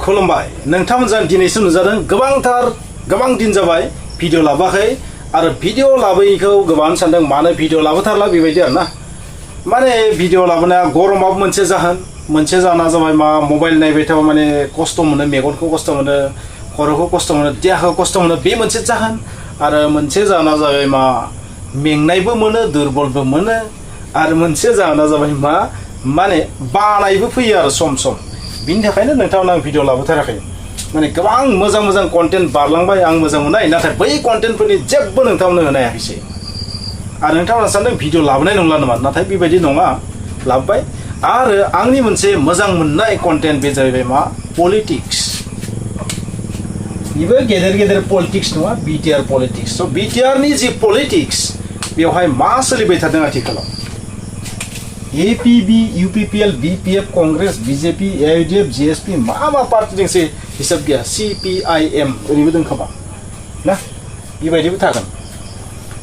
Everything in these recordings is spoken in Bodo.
खुलुमबाय नोंथांमोनजों दिनैसिम नुजादों गोबां दिन जाबाय भिडिअ लाबाखै आरो भिडिअ लाबोयैखौ गोबां सानदों मानो भिडिअ लाबोथारला बेबायदि आरोना माने भिडिअ लाबोनाया गरमाबो मोनसे जाहोना जाबाय मा मबाइल नायबाय थाबा माने खस्थ मोनो मेगनखौ खस्थ मोनो खर'खौ खस्थ मोनो देहाखौ खस्थ मोनो बे मोनसे जाहोन आरो मोनसे जाहोना जाबाय मा मेंनायबो मोनो दुरबलबो मोनो आरो मोनसे जाहोना जाबाय मा माने बानायबो फैयो आरो सम बिनि थाखायनो नोंथांमोन आं भिडिअ लाबोथाराखै माने गोबां मोजां कन्टेन्ट बारलांबाय आं मोजां मोननाय नाथाय बै कन्टेन्टफोरनि जेबो नोंथांमोननो होनो हायाखैसै आरो नोंथांमोना सानदों भिडिअ लाबोनाय नंला नामा नाथाय बेबायदि नङा लाबोबाय आरो आंनि मोनसे मोजां मोननाय कन्टेन्ट बे जाहैबाय मा पलिटिक्स बेबो गेदेर पलिटिक्स नङा BTR पलिटिक्स स BTR नि जि पलिटिक्स बेवहाय मा सोलिबाय थादों आथिखालाव APB UPPL BPF Congress BJP AIDF GSP मा पार्टी दोंसै हिसाब गैया CPIM ओरैबो दोंखोमा ना बेबायदिबो थागोन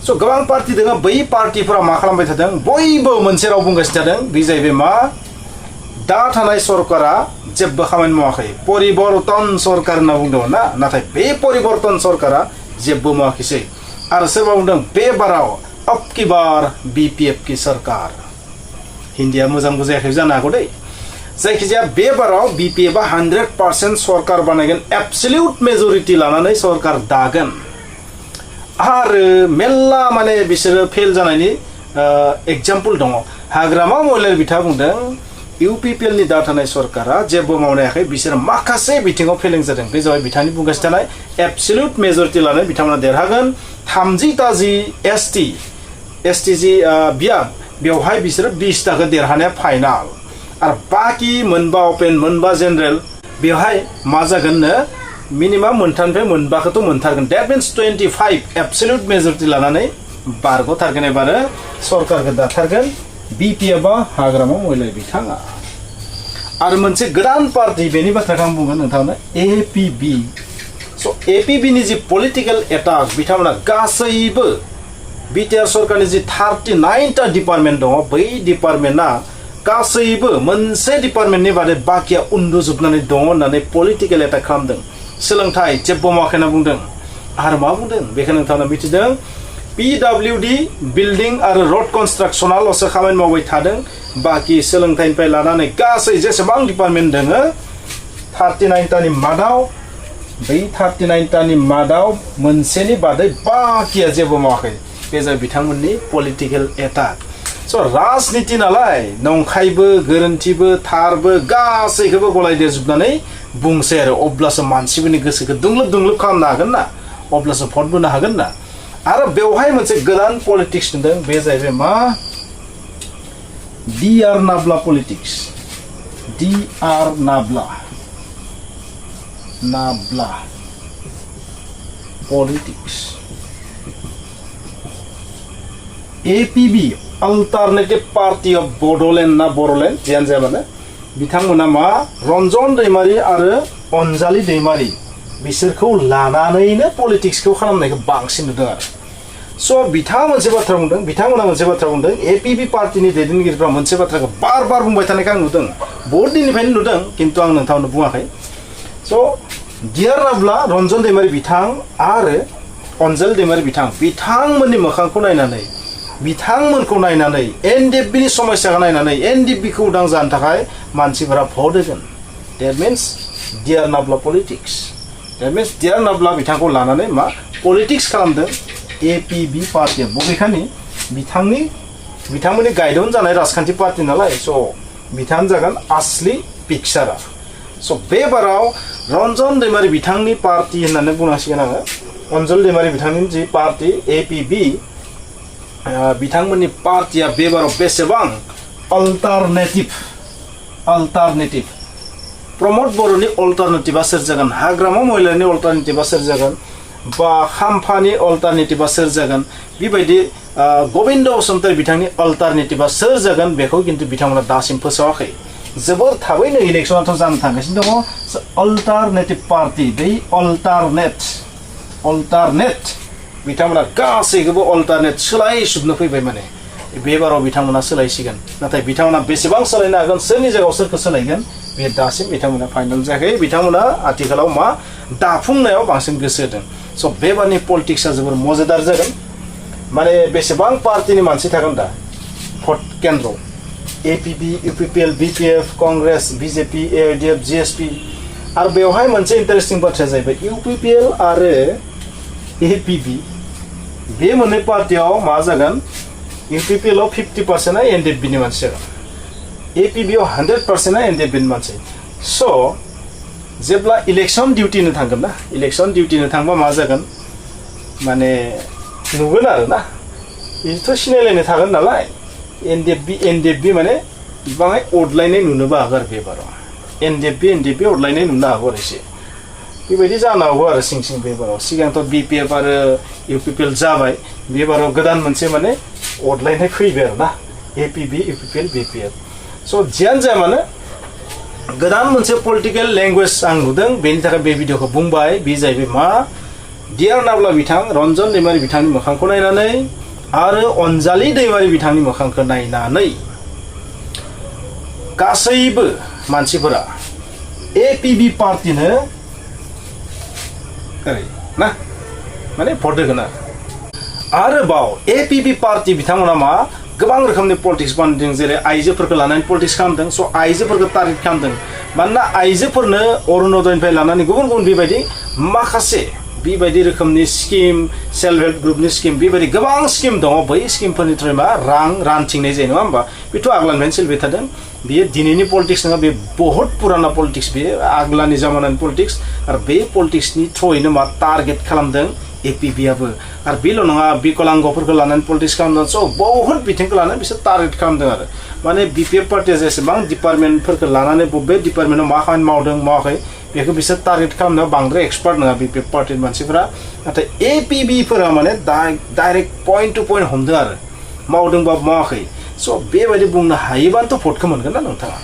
स गोबां पार्टी दङ बै पार्टीफोरा मा खालामबाय थादों बयबो मोनसे राव बुंगासिनो थादों बे जाहैबाय मा दा थानाय सरकारा जेबो खामानि मावाखै परिबर्तन सरकार होनना बुंदोंमोन ना नाथाय बे परिबर्तन सरकारा जेबो मावाखैसै आरो सोरबा बुंदों बे बाराव अब की बार BPF की सरकार हिन्दीया मोजां बुजायाखै जानो हागौ दै जायखिजाया बे बाराव BPF आ 100% सरकार बानायगोन एब्सोल्युट मेजरिटी लानानै सरकार दागोन आरो मेल्ला माने बिसोरो फेल जानायनि एग्जाम्पल दङ हाग्रामा महिलारि बिथाङा बुंदों UPPL नि दा थानाय सरकारा जेबो मावनो हायाखै बिसोर माखासे बिथिङाव फेलें जादों बे जाबाय बिथांनि बुंगासिनो थानाय एब्सोल्युट मेजरिटी लानानै बिथांमोना देरहागोन 30टा जि ST जि बियाब बेवहाय बिसोर 20 टाखौ देरहानाया फाइनाल आरो बाकी मोनबा अपेन मोनबा जेनेरेल बेवहाय मा जागोननो मिनिमाम मोनथामनिफ्राय मोनबाखौथ' मोनथारगोन दैट मीन्स 25 एब्सोल्युट मेजरिटी लानानै बारग'थारगोन एबार सरकारखौ दाथारगोन BPF आ हाग्रामा महिलारि बिथाङा आरो मोनसे गोदान पार्टी बेनि बाथ्राखौ आं बुंगोन नोंथांनो APB स APB नि जि पलिटिकल एटाक बिथांमोना गासैबो BTR सरकारनि जि 39टा डिपार्टमेन्ट दङ बै डिपार्टमेन्टआ गासैबो मोनसे डिपार्टमेन्टनि बादै बाकिया उन्दुजोबनानै दङ होननानै पलिटिकल एटाक खालामदों सोलोंथाइ जेबो मावाखै होनना बुंदों आरो मा बुंदों बेखौ नोंथाङा मिथिदों PWD बिल्डिं आरो रोड कन्स्ट्राक्शनाल'सो खामानि मावबाय थादों बाकी सोलोंथाइनिफ्राय लानानै गासै जेसेबां डिपार्टमेन्ट दङ 39टानि मादाव बै 39टानि मादाव मोनसेनि बादै बाकिया जेबो मावाखै बे जाबाय बिथांमोननि पलिटिकल एटाक स राजनीति नालाय नंखायबो गोरोन्थिबो थारबो गासैखौबो गलायदेरजोबनानै बुंसै आरो अब्लासो मानसिफोरनि गोसोखौ दुंलोब खालामनो हागोन ना अब्लासो भट बोनो हागोन ना आरो बेवहाय मोनसे गोदान पलिटिक्स नुदों बे जाहैबाय मा DR नाब्ला पलिटिक्स DR नाब्ला politics APB alternative party of Bodoland ना बर'लेण्ड जियानो जाया मानो बिथांमोना मा रन्जन दैमारि आरो अनजालि दैमारि बिसोरखौ लानानैनो पलिटिक्सखौ खालामनायखौ बांसिन नुदों आरो स बिथांमोना मोनसे बाथ्रा बुंदों APB पार्टीनि दैदेनगिरिफ्रा मोनसे बाथ्राखौ बार बुंबाय थानायखौ आं नुदों बहुत दिननिफ्रायनो नुदों किन्तु आं नोंथांनो बुङाखै स डिआर नाब्ला रन्जन दैमारि बिथां आरो अनजालि दैमारि बिथांमोननि मोखांखौ नायनानै बिथांमोनखौ नायनानै NDP नि समस्याखौ नायनानै NDP खौ उदां जानो थाखाय मानसिफोरा भट होगोन दैट मीन्स डिआर नाब्ला पलिटिक्स दैट मीन्स डिआर नाब्ला बिथांखौ लानानै मा पलिटिक्स खालामदों APB पार्टीया बबेखानि बिथांमोननि गाइडआवनो जानाय राजखान्थि पार्टी नालाय स बिथां जागोन आसलि पिक्सारा स बे बाराव रन्जन दैमारि बिथांनि पार्टी होननानै बुंनांसिगोन आङो अनजल दैमारि बिथांनि जि पार्टी APB बिथांमोननि पार्टीया बे बाराव बेसेबां अल्टारनेटिभ प्रमोद बर'नि अल्टारनेटिभा सोर जागोन हाग्रामा महिलारिनि अल्टारनेटिभा सोर जागोन बा खाम्फानि अल्टारनेटिभा सोर जागोन बेबायदि गोविन्द बसुमतारी बिथांनि अल्टारनेटिभा सोर जागोन बेखौ किन्तु बिथांमोना दासिम फोसावाखै जोबोर थाबैनो इलेक्शनाथ' जानो थांगासिनो दङ अल्टारनेटिभ पार्टी बै अल्टारनेट बिथांमोना गासैखौबो अल्टारनेट सोलायजोबनो फैबाय माने बे बाराव बिथांमोना सोलायसिगोन नाथाय बिथांमोना बेसेबां सोलायनो हागोन सोरनि जायगायाव सोरखौ सोलायगोन बे दासिम बिथांमोना फाइनाल जायाखै बिथांमोना आथिखालाव मा दाफुंनायाव बांसिन गोसो होदों स' बेबारनि पलिटिक्सआ जोबोर मजेदार जागोन माने बेसेबां पार्टिनि मानसि थागोन दा भट केन्द्र APP UPPL BPF Congress BJP AIDF GSP आरो बेवहाय मोनसे इन्टारेस्टिं बाथ्राया जाहैबाय इउपिपिएल आरो एपिपि बे मोननै पार्टियाव मा जागोन इउपिपिएलआव 50%आ एनडिएफबिनि मानसि जागोन एपिबिआव 100%आ एनडिएफबिनि मानसि स' जेब्ला इलेक्सन डिउटिनो थांगोन ना इलेक्सन डिउटिनो थांबा मा जागोन माने नुगोन आरो ना बेथ' सिनायलायनाय थागोन नालाय एनडिएफबि माने बाङाय अदलायनाय नुनोबो हागौ आरो बेबाराव एनडिएफबि अदलायनाय नुनो हागौ आरो एसे बेबायदि जानो हागौ आरो सिं बेबाराव सिगांथ' बिपिएफ आरो इउपिपिएल जाबाय बेबाराव गोदान मोनसे माने अदलायनाय फैबाय आरो ना एपिबि इउपिपिएल बिपिएफ स' जियानो जाया मानो गोदान मोनसे पलिटिकेल लेंगुवेज आं नुदों बेनि थाखाय बे भिडिअखौ बुंबाय बे जाहैबाय मा डिआर नाब्ला बिथां रन्जन दैमारि बिथांनि मोखांखौ नायनानै आरो अनजालि दैमारि बिथांनि मोखांखौ नायनानै गासैबो मानसिफोरा एपिबि पार्टिनो ना माने भट होगोन आरोबाव एपिबि पार्टि बिथांमोना मा गोबां रोखोमनि पलिटिक्स बानायदों जेरै आइजोफोरखौ लानानै पलिटिक्स खालामदों स' आइजोफोरखौ टार्गेट खालामदों मानोना आइजोफोरनो अरुणोदयनिफ्राय लानानै गुबुन गुबुन बेबायदि माखासे बेबायदि रोखोमनि स्किम सेल्फ हेल्प ग्रुपनि स्किम बेबायदि गोबां स्किम दङ बै स्किमफोरनि थ्रुयै मा रां रानथिंनाय जायो नङा होमबा बेथ' आग्लानिफ्रायनो सोलिबाय थादों बेयो दिनैनि पलिटिक्स नङा बे बहुत पुराना पलिटिक्स बेयो आग्लानि जामानानि पलिटिक्स आरो बे पलिटिक्सनि थ्रुयैनो मा टार्गेट खालामदों एपिबिआबो आरो बेल' नङा बिकलांगफोरखौ लानानै पलिटिक्स खालामदों स' बहुत बिथिंखौ लानानै बिसोर टार्गेट खालामदों आरो माने बिपिएफ पार्टिया जेसेबां डिपार्टमेन्टफोरखौ लानानै बबे डिपार्टमेन्टआव मा खामानि मावदों मावाखै बेखौ बिसोर टार्गेट खालामनायाव बांद्राय एक्सपार्ट नङा बिपिएफ पार्टिनि मानसिफोरा नाथाय एपिबिफोरा माने डाइरेक्ट पइन्ट टु पइन्ट हमदों आरो मावदोंबाबो मावाखै स' बेबायदि बुंनो हायोबानोथ' भटखौ मोनगोन ना नोंथाङा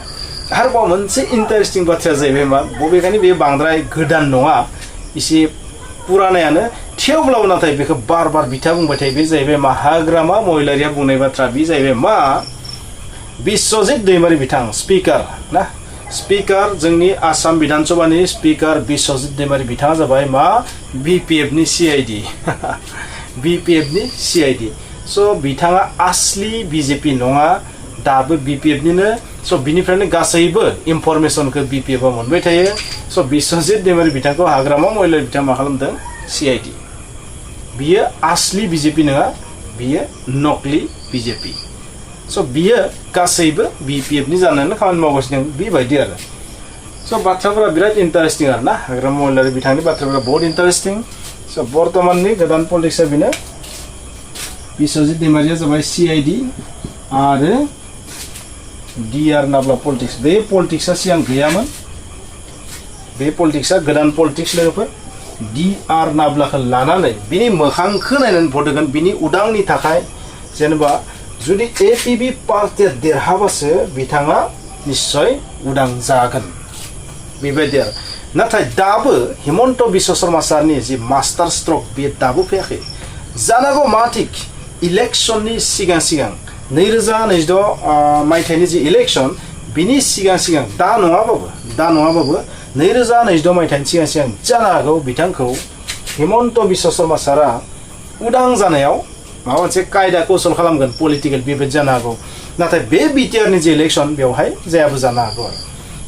आरोबाव मोनसे इन्टारेस्टिं बाथ्राया जाहैबाय मा बबेखानि बे बांद्राय गोदान नङा एसे पुरानायानो थेवब्लाबो नाथाय बेखौ बार बिथा बुंबाय थायो बे जाहैबाय मा हाग्रामा महिलारिया बुंनाय बाथ्रा बे जाहैबाय मा बिश्वजित दैमारि बिथां स्पिकार ना स्पिकार जोंनि आसाम विधान सभानि स्पिकार बिश्वजित दैमारि बिथाङा जाबाय मा बिपिएफनि सिआइडि बिपिएफनि सिआइडि स' बिथाङा आसलि बिजेपि नङा दाबो बिपिएफनिनो स' बिनिफ्रायनो गासैबो इनफरमेसनखौ बिपिएफआ मोनबाय थायो स' बिश्वजित दैमारि बिथांखौ हाग्रामा महिलारि बिथाङा मा खालामदों सिआइडि बियो आसलि बिजेपि नङा बियो नकलि बिजेपि स' बियो गासैबो बिपिएफनि जानानै खामानि मावगासिनो दं बेबायदि आरो स' बाथ्राफोरा बिराद इन्टारेस्टिं आरो ना हाग्रामा महिलारि बिथांनि बाथ्राफोरा बहुत इन्टारेस्टिं स' बर्तमाननि गोदान पलिटिक्सआ बेनो बिश्वजित दैमारिया जाबाय सिआइडि आरो डिआर नाब्ला पलिटिक्स बे पलिटिक्सआ सिगां गैयामोन बे पलिटिक्सआ गोदान पलिटिक्स लोगोफोर डिआर नाब्लाखौ लानानै बिनि मोखांखौ नायनानै भट होगोन बिनि उदांनि थाखाय जेनेबा जुदि एपिबि पार्टिया देरहाबासो बिथाङा निश्चय उदां जागोन बेबायदि आरो नाथाय दाबो हिमन्त बिश्व शर्मा सारनि जि मास्टार स्ट्रक बे दाबो फैयाखै जानांगौ मा थिक इलेक्सननि सिगां 2026 मायथाइनि जि इलेक्सन बिनि सिगां दा नङाबाबो 2026 मायथाइनि सिगां जानो हागौ बिथांखौ हिमन्त बिश्व शर्मा सारा उदां जानायाव माबा मोनसे कायदा कौशल खालामगोन पलिटिकेल बेबायदि जानो हागौ नाथाय बे बिटिआरनि जि इलेक्सन बेवहाय जायाबो जानो हागौ आरो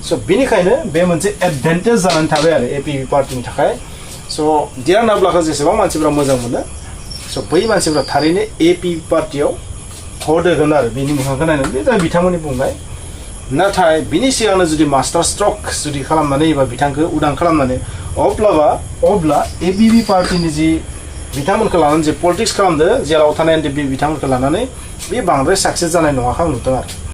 स' बेनिखायनो बे मोनसे एडभान्टेज जानानै थाबाय आरो एपिबि पार्टिनि थाखाय स' डिआर नाब्लाखौ जेसेबां मानसिफ्रा मोजां मोनो स' बै मानसिफ्रा थारैनो एपिबि पार्टियाव भट होगोन आरो बिनि मोखांखौ नायनानै बे जाय बिथांमोननि बुंनाय नाथाय बिनि सिगांनो जुदि मास्टार स्ट्रक जुदि खालामनानै एबा बिथांखौ उदां खालामनानै अब्ला एपिबि पार्टिनि जि बिथांमोनखौ लानानै जे पलिटिक्स खालामदो जेराव थानाय बिथांमोनखौ लानानै बे बांद्राय साक्सेस जानाय नङाखौ आं नुदों आरो